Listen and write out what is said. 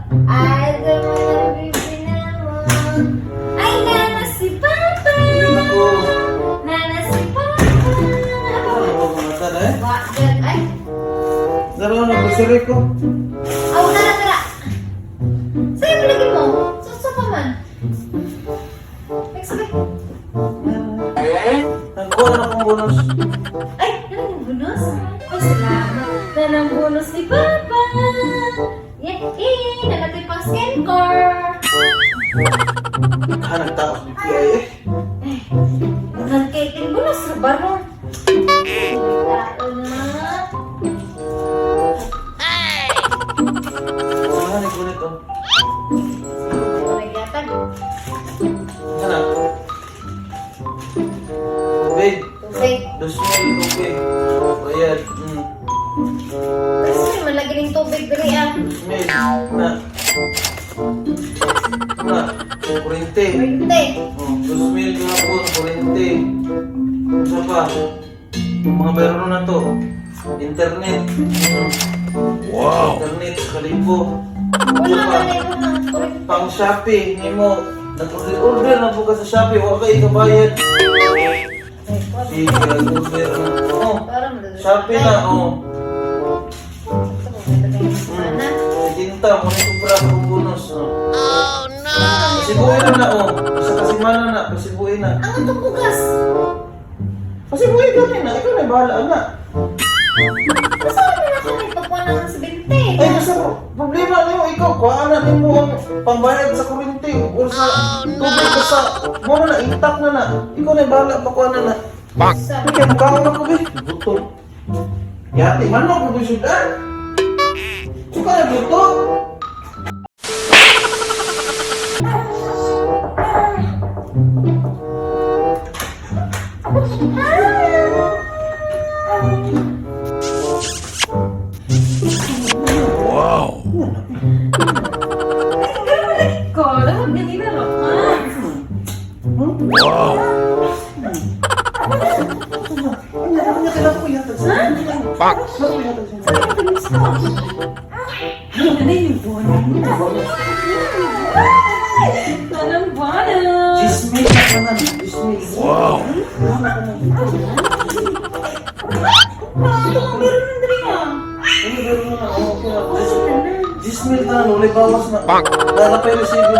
Ay, sa mga bibi na mo. Ay, nana si Papa! Ako. Nana si Papa! Ano ba mga tala eh? Wa, dyan. Ay, Dalawa na grocery ko. aw, tara, tara. Sa'yo palagi mo. Suso pa man. Next week. Nagkuha na akong bonus. Ay, nanang bonus? Ay, salamat. Nanang bonus ni Papa. Yeah, eh, nanatay pang skincare. Kanang tao sa BPI eh. Ay, nagkating bonus sa baro. Tao na. Wala na gunit oh. Nagyatag. Kana. Tubig. Tubig. 2,000 tubig. Bayad. Kasi man lagi ning tubig diri ah. 2,000. Na. Na. Kurente. Kurente. Oh, 2,000 gahapon, kurente. Isa pa. Yung mga bayro na to. Internet. Wow. Internet, kalibo. Wala Isa pa. na yung mga kurente. Pang Shopee, nimo. Nag-order na po ka sa Shopee, wa kay kabayad. Sige, nag-order na. Oh, Para madali. Shopee na, oh. Mana? Tinta, mo ni sobra akong bonus, oh. Pasibuin na na, oh. Sa kasimana na, pasibuin na. Ang atong bugas. Pasibuin ka na, ikaw na bahala na. Basta wala na kami pagkuha ng 70. Ay, basta problema nimo ikaw, kuhaan na nimo ang pambayad sa kuryente or sa tubig basta mo na na intact na na. Ikaw na bahala pakuha na na. Sa Ay, kaya mukha ko be. Gutom. Yati, manok ko sudan. Suka na gutom. Ko, dapat ganina ro. Ah. Ano niya kailangan ko yata sa? Bonk. Ano yata sa? Ano yung bonus? Anong bonus? Dismay na ka na. Dismay. Wow. Ito ang meron ng diri ah. Ano meron na? Oh, okay na. Dismay na. Walay bawas na. Bonk. Dala pa yung resibo.